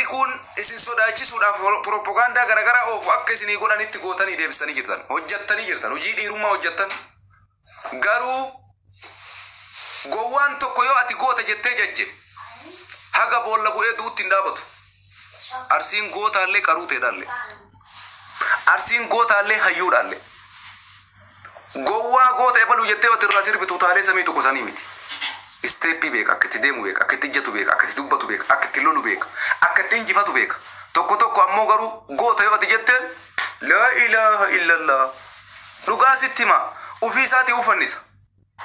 Warri kun isin sodaachisuudhaaf propagaandaa garaagaraa oofu akka isinii godhanitti gootanii deebisanii jirtan. Hojjattanii jirtan. Hojii dhiirummaa hojjettan. Garuu gowwaan tokko yoo ati goota jettee jajje haga boolla bu'ee duutti hin dhaabatu. Arsiin gootaallee qaruuteedhaallee. Arsiin gootaallee hayyuudhaallee. Gowwaa goota ebaluu jettee yoo irraa sirbitu taalee samii tokko sanii miti. Step beeka, akka itti deemu beeka, akka itti ijjatu beeka, akka itti dubbatu beeka, akka itti lolu beeka, akka itti injifatu beeka. Tokko tokko ammoo garuu goota yoo ati jetteen laa ilaaha illallah. Dhugaa sitti hima, ufii isaatii uffannisa.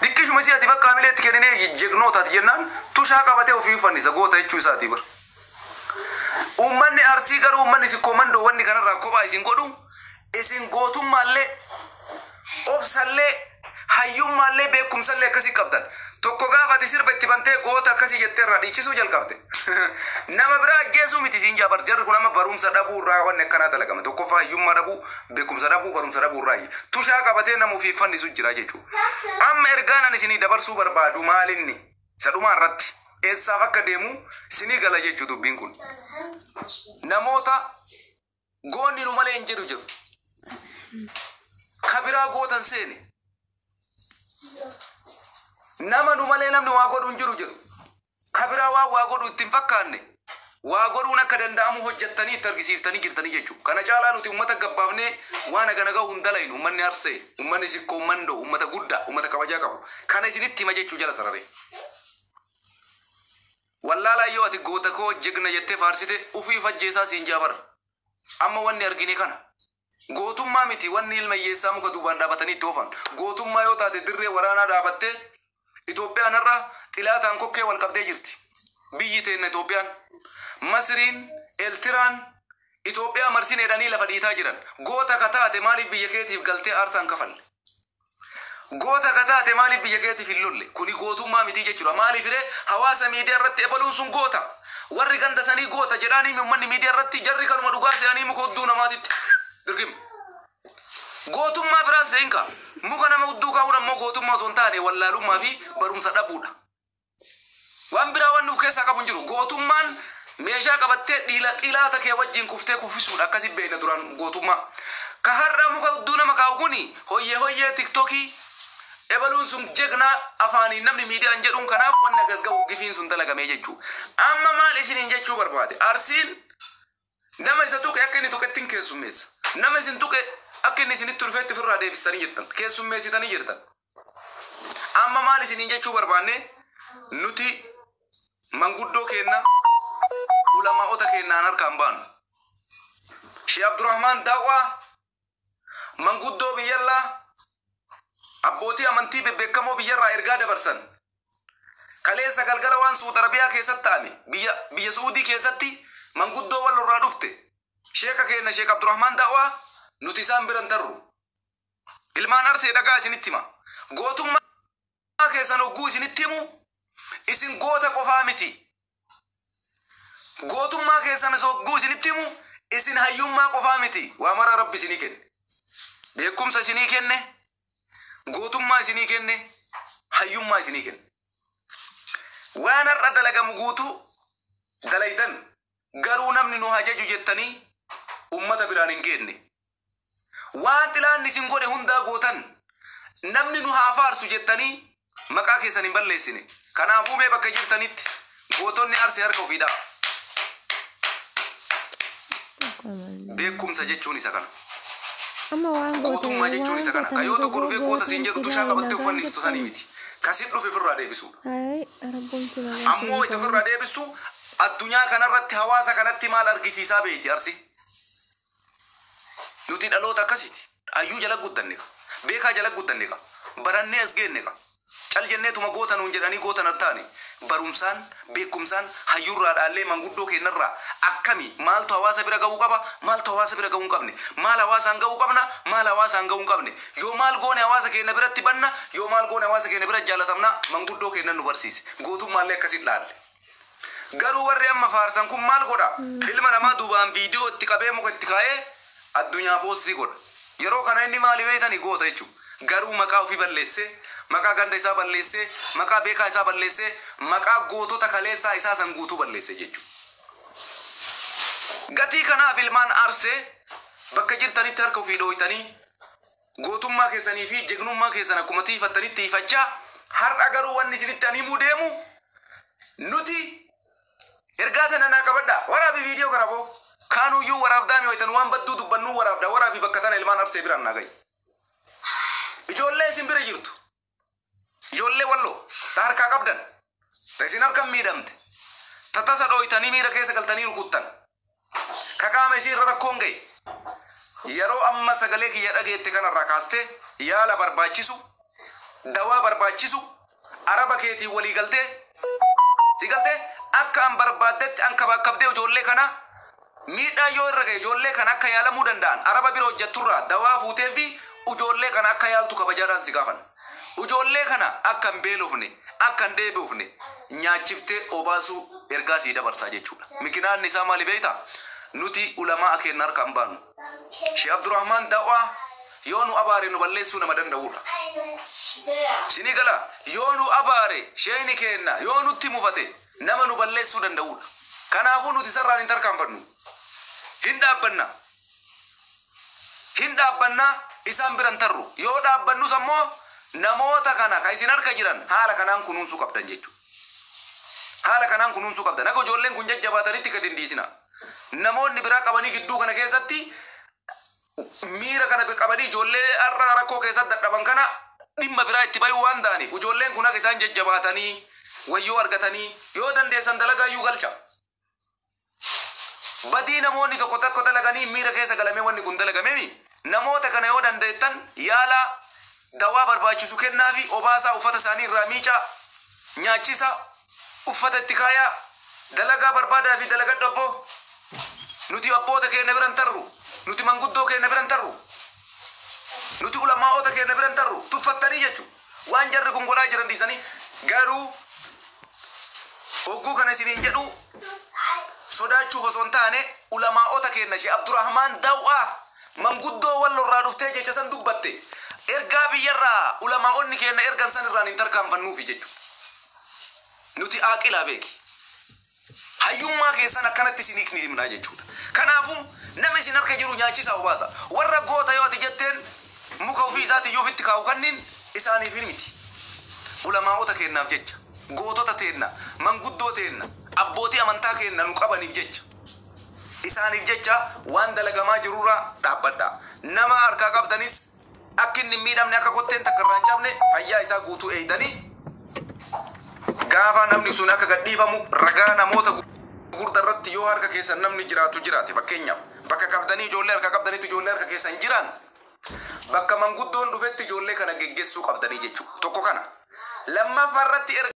Diqqishuma isii ati bakka hamileetti kenninee jegnootaati jennaan tushaa qabatee ofii uffannisa goota jechuu isaatii bara. Uummanni Arsii garuu, uummanni Sikkoo Mandoo, wanni kanarraa kophaa isin godhu, isin gootummaallee, obsallee, hayyummaallee, beekumsallee akkasii qabdan. Tokko gaafa ati sirba itti bantee goota akkasii jettee irraa dhiichisuu jalqabde, nama biraa ajjeesuu miti siin jaabar. Jarri kun amma barumsa dhabuu irraa wanni akkanaa dalagame. Tokkoffaa hayyummaa dhabuu, beekumsa dhabuu, barumsa dhabuu irraa tushaa qabatee nama ofii fannisu jira jechuudha. Amma ergaan ani isinii dabarsuu barbaadu maalinni isa dhumaa irratti eessaaf akka deemu isinii gala jechuu dubbiin kun. Namoota goonni nu malee hin jedhu jiru. Ka biraa gootan seene. Nama nu malee namni waa godhu hin jiru jedhu. Ka biraa waan waa godhu itti hin fakkaanne. Waa godhuun akka danda'amu hojjettanii itti argisiiftanii jirtanii jechuudha. Kana caalaa nuti uummata gabbaafnee waan hagana gahu hin dalaynu. Uummanni Arsee, uummanni Sikkoo Mandoo, uummata guddaa, uummata kabajaa qabu. Kana isinitti hima jechuu jala sararee. Wallaalaa yoo ati goota koo jegna jettee faarsite ufii fajjeesaa siin jaabara. Amma wanni argine kana. Gootummaa miti wanni ilma hiyyeessaa muka duubaan dhaabatanii itti oofan. Gootummaa yoo taate dirree waraanaa dhaabattee. Itoophiyaan har'a xilaataan kokkee wal qabdee jirti. Biyyi teenna Itoophiyaan. Masriin, Eeltiraan Itoophiyaa marsin jedhanii lafa dhiitaa jiran. Goota ka taate maaliif biyya keetiif galtee aarsaan kafalle? Goota ka taate maaliif biyya keetiif hin lolle? Kuni gootummaa miti jechuudha. Maaliif hiree hawaasa miidiyaa irratti ebaluun sun goota? Warri ganda sanii goota jedhaanii uummanni miidiyaa irratti jarri kanuma dhugaa se'anii muka hudduu namaatitti dirgim. Gootummaa biraas seenka. Muka nama hudduu kaa'uun ammoo gootummaa osoo hin taane wallaalummaa fi barumsa dhabuudha. Waan biraa waan nuuf keessaa qabu hin jiru. Gootummaan meeshaa qabattee dhiila xilaata kee wajjin kuftee kuffisuudha. Akkasi beekna duraan gootummaa. Ka har'a muka hudduu nama kaa'u kuni hoyyee hoyyee TikTokii ebaluun sun jegnaa afaaniin namni miidiyaan jedhuun, kanaaf wanni akkas gahu gifiin sun dalagamee jechuu. Amma maal isiniin jechuu barbaade? Arsiin nama isa tuqe akka inni tuqetti hin keessummeessa. Nama isin tuqe akka inni isinitti dhufeetti ofirraa deebistanii jirtan. Keessummeessitanii jirtan. Amma maal isiniin jechuu barbaanne? Nuti manguddoo keenna, ulamaa'ota kennaan harkaan baanu. Shee Abdurrahmaan Daawwaa manguddoo biyyallaa, abbootii amantii bebbeekamoo biyyarraa ergaa dabarsan. Kaleessa galgala waan Suud Arabiyaa keessatti ta'ame, biyya Suudii keessatti manguddoo wal irraa dhufte. Sheeka keenna Sheek Abdurrahmaan Daawwaa nuti isaan biran tarru. Ilmaan Arsee, dhagaa isinitti hima. Gootummaa keessan hogguu isinitti himu, isin goota qofaa miti. Gootummaa keessan hogguu isinitti himu, isin hayyummaa qofaa miti. Waa maraa Rabbi isinii kenne. Beekumsa isinii kenne, gootummaa isinii kenne, hayyummaa isinii kenne. Waan har'a dalagamu guutuu dalaydan, garuu namni nu hajaju jettanii ummata biraan hin geenne. Waan xilaanni isin godhe hundaa gootan, namni nu haa faarsu jettanii maqaa keessan hin balleessine. Kanaafuu mee bakka jirtanitti gootonni Arsee harka ofiidhaa. Beekumsa jechuun isa kana. Amma waan Gootummaa jechuun isa kana. Ka yoo tokko dhufee goota siin jedhu tushaa qabattee uffannistu sanii miti. Kasin dhufe ofirraa deebisuudha. Ay, rabboon nagaa. Ammoo itti ofirraa deebistu, addunyaa kanarratti hawaasa kanatti maal argisiisaa beeyti Arsi? Nuti dhaloota akkasiiti. Hayyuu jala guddanne ka. Beekaa jala guddanne ka. Barannee as geenne ka. Cal jenneetuma goota nuun jedhanii goota nan taane, barumsaan, beekumsaan, hayyuurraa dhaallee, manguddoo keenyarraa akkami, maaltu hawaasa bira gahuu qaba, maaltu hawaasa bira gahuu hin qabne, maal hawaasaan gahuu qabna, maal hawaasaan gahuu hin qabne, yoo maal goone hawaasa keenya biratti banna, yoo maal goone hawaasa keenya bira jaalatamna, manguddoo keenya nu barsiise. Gootummaallee akkasit dhaalle. Garuu warri amma faarsan kun maal godha? Ilma namaa duubaan viidiyoo itti qabee muka itti kaa'ee addunyaa post godha. Yeroo kana inni maali beektanii? Goota jechuudha. Garuu maqaa ofii balleessee, maqaa ganda isaa balleessee, maqaa beekaa isaa balleessee, maqaa gootota kaleessaa isaa san guutuu balleessee jechuudha. Gatii kanaaf ilmaan Arsee bakka jirtanitti harka ofii dhooytanii gootummaa keessanii fi jegnummaa keessan akkuma tiifattanitti tiifachaa har'a garuu wanni isinitti ani himuu deemu nuti ergaa tana naa qabadha. Waraabi viidiyoo kana boo kaanuyyuu waraabdaami hoytan waan badduu dubbannuu waraabda waraabi bakka tana ilmaan Arsee biraan naa gahi. Ijoollee isin bira jirtu, ijoollee Walloo ta harkaa qabdan, ta isin harkan miidhamte, ta tasa dhooytanii miira keessa galtanii rukuttan, ka qaama isii irra rakkoon gahe, yeroo amma sagalee kiyya dhageette kanarraa kaastee yaala barbaachisu, dawaa barbaachisu, araba keetiin walii galtee si galtee akka an barbaaddetti an kabaakkabdee ijoollee kana miidhaa yoo irra gahe ijoollee kana akka yaalamuu danda'an araba bira hojjetturraa dawaa fuutee fi ijoollee kana akka yaaltu kabajaadhaan si gaafan. Ijoollee kana akka hin beelofne, akka hin dheebofne nyaachiftee obaasuu ergaa sii dabarsaa jechuudha. Mikinaanni isaa maali beektaa? Nuti ulamaa keenya harka hin baanu. Sheekh Abdurrahman Dawaa yoo nu abaare nu balleessuu nama danda'udha. Sinii gala, yoo nu abaare sheeyni keenna yoo nutti mufate nama nu balleessuu danda'udha. Kanaafuu nuti sarraan hin tarkaanfannu. Hin dhaabbanna. Hin dhaabbanna, isaan biran tarru. Yoo dhaabbannus ammoo namoota kana ka isin harka jiran haala kanaan kunuunsuu qabdan jechuudha. Haala kanaan kunuunsuu qabdan. Akka ijoolleen kun jajjabaatanitti gadi hin dhiisina. Namoonni biraa qabanii gidduu kana keessatti miira kana qabanii ijoollee har'a rakkoo keessatti dadhaban kana dhimma biraa itti bayuu waan ta'aniif ijoolleen kun akka isaan jajjabaatanii wayyoo argatanii yoo dandeessan dalagaa iyyuu galcha. Badii namoonni tokko tokko dalaganii miira keessa galamee wanni kun dalagamemi namoota kana yoo dandeettan yaala dawaa barbaachisu kennaa fi obaasaa, uffata isaanii irraa miicaa, nyaachisa, uffata itti kaayaa, dalagaa barbaadaa fi dalagadhu abboo. Nuti abboota keenya biran tarru, nuti manguddoo keenya biran tarru, nuti ulamaa'ota keenya biran tarru tuffattanii jechuudha. Waan jarri kun godhaa jiran dhiisanii garuu hogguu kana isiniin jedhu sodaachuuf osoo hin taane ulamaa'ota keenya Sheekh Abdurrahman Dawaa manguddoo Wallorraa dhuftee jecha san dubbatte ergaa biyyarraa ulamaa'onni keenya ergan san irraan hin tarkaanfannuufi jechuudha. Nuti aaqilaa beeki. Hayyummaa keessan akkanatti isiniif ni himnaa jechuudha. Kanaafuu nama isin harka jiru nyaachisaa obaasa. Warra goota yoo ati jetteen muka ofii isaatii iyyuu ofitti kaa'u kanniin isaaniif hin miti. Ulamaa'ota keennaaf jecha, gootota teenna, manguddoo teenna, abbootii amantaa keenna nu qabaniif jecha. Isaaniif jecha waan dalagamaa jirurraa dhaabbadha. Nama harkaa qabdanis akka inni hin miidhamne, akka kotteen takka irraa hin cabne fayyaa isaa guutuu eegdanii gaafa namni sun akka gadhiifamu ragaa namoota gurguddaa irratti yoo harka keessan namni jiraatu jiraate, fakkeenyaaf bakka qabdanii ijoollee harka qabdanitti ijoollee harka keessan jiran bakka manguddoon dhufetti ijoollee kana geggeessuu qabdanii jechuudha. Tokko kana. Lammaffaa irratti erga